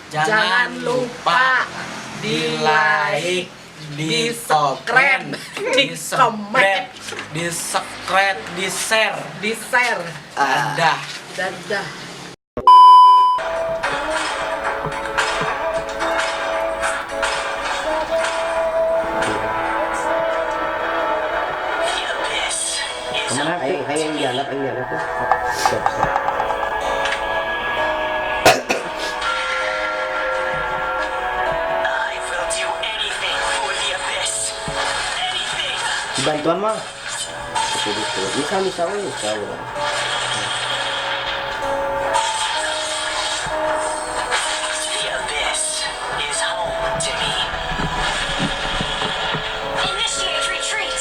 Jangan lupa di like, di di-subscribe, di di-komen, di subscribe, di share. Di share. Dadah. Dadah. Kemana? Aing, aing yang dianap tuh. Siap, siap. I will do anything for the abyss. Anything. Dibantuan mah. Betul betul. Bisa bisa we, bisa we. The abyss is home to me. Initiate retreat.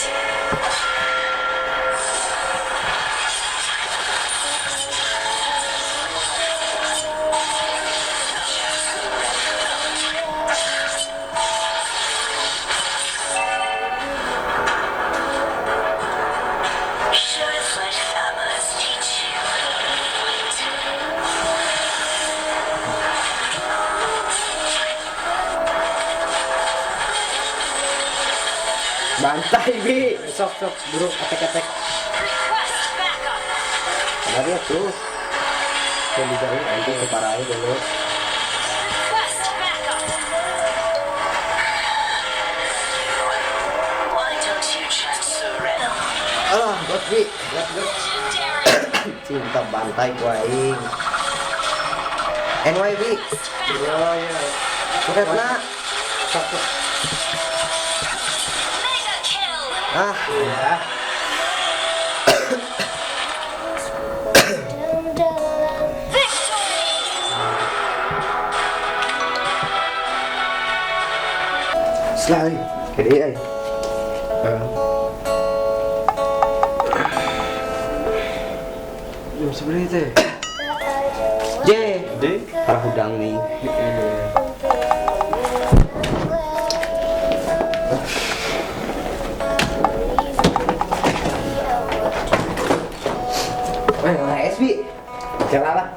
Should have let Thamas teach you to fight. Bantai bi. Sok sok buru atek atek. Request backup. Kabar ya tuh. Yang dicari nanti keparahin dulu. Request backup. Why don't you just surrender? Alah, got bi. Got got. Legendary. Cinta bantai ku aing. NYB. Request backup. Oh iya. Suretna. Sok sok. Mega kill. Ah, ya. Victory. Selai. Gede ay. Jam seberapa teh? J. D. Parah hudang nih. Weh, mana es, Bi? Jalan lah.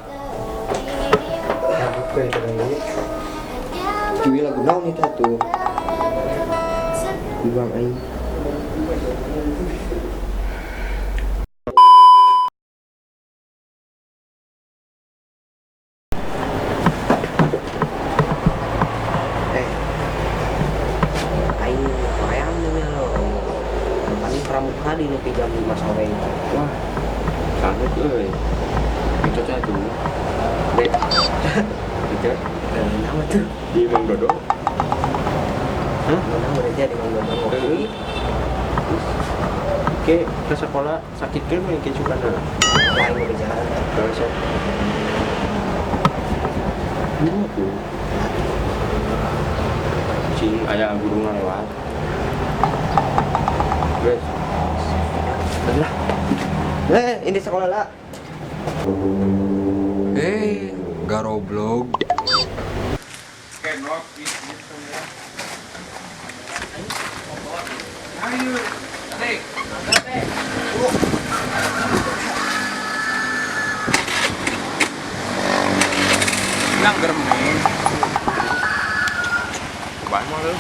Buka itu lagi. Cuy lagu naon nih tuh. Di bang aing. Eh, aing hoream nih lo. Paling pramuka di nepi jam 5 sore. Wah, sangat euy. Itu cocok tuh. D. Itu Nama tuh? Di Mang Dodo. Hah? Mana berarti di Mang Dodo ngopi. Oke, ke sekolah sakit ke mah ke cukana. Lain udah jalan. Terus ya. Ini tuh. Cing aya guru ngalewat. Guys, Lah. Eh, ini sekolah lah. Eh, garoblog. Ayo, tarik. Bilang geremeng. Cobaan mah lu.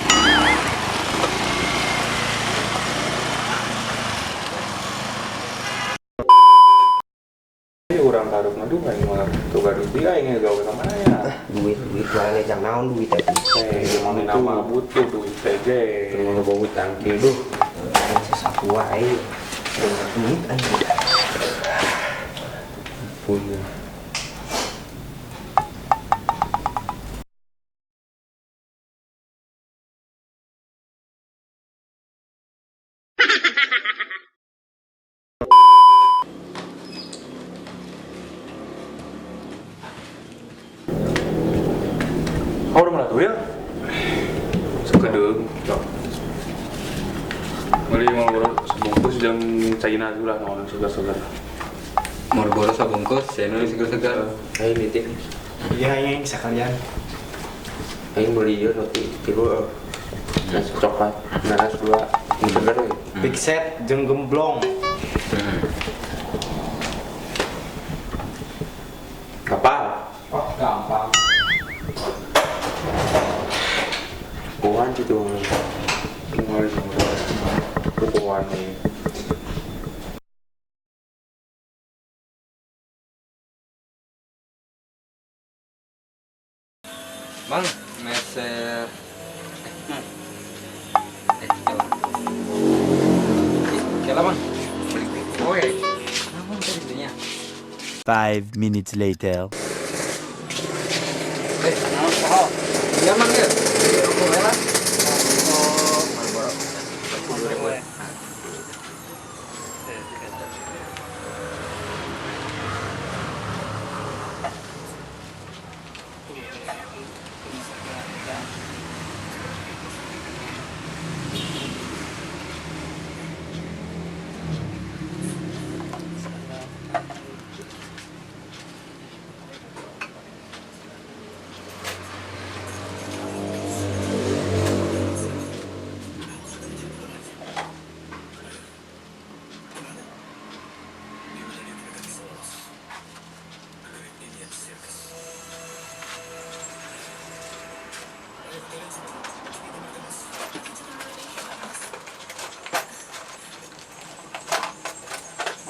Ini urang taruh mah duh aing mah tuh gaduh di aing gawe ka mana ya? Duit, duit mana jang naon duit tadi. Eh, mau nama butuh duit teh ge. Terus mau tangkil duh. Aing sesapu wae. Duit aing. Punya. Oh, udah mulai tuh ya? Sekedeung. Beli Marlboro sebungkus jam China dulu lah, mau segar-segar. Marlboro sabungkus, China segar-segar. Aing nitip. Iya, aing sekalian. Aing beli ieu roti tilu nasi coklat, nanas dua, segar we. Big set jeung gemblong. Kapal. Oh, gampang. Pohoan gitu. Mulai semua. Pohoan nih. Mang, meser. Kela. Kela, Bang. Beli kue. Kenapa tadi belinya? 5 minutes later. Naon poho? Iya, Mang ya. Beli rokok we lah. Oh, Marlboro. 10.000.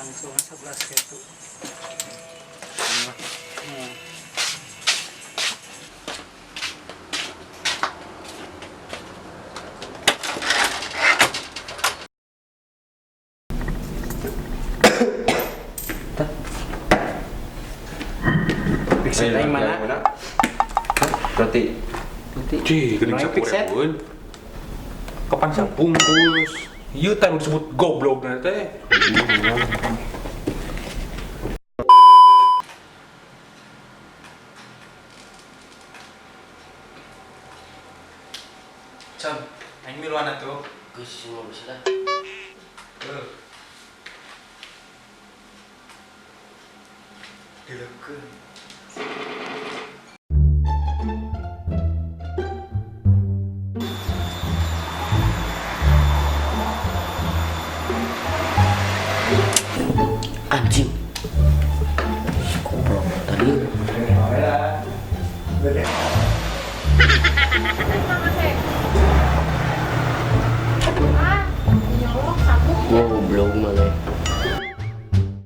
Langsung 11.000. Fixet aing mana? Roti. Cih, geuning Naik fixet. 10.000. Kapan sabungkus? Ieu teh nu disebut goblok na teh. Con, aing miluan atuh. Geus mau bisa lah. Heuh. Dileukeun. Anjing. Goblok tadi. Goblok mana?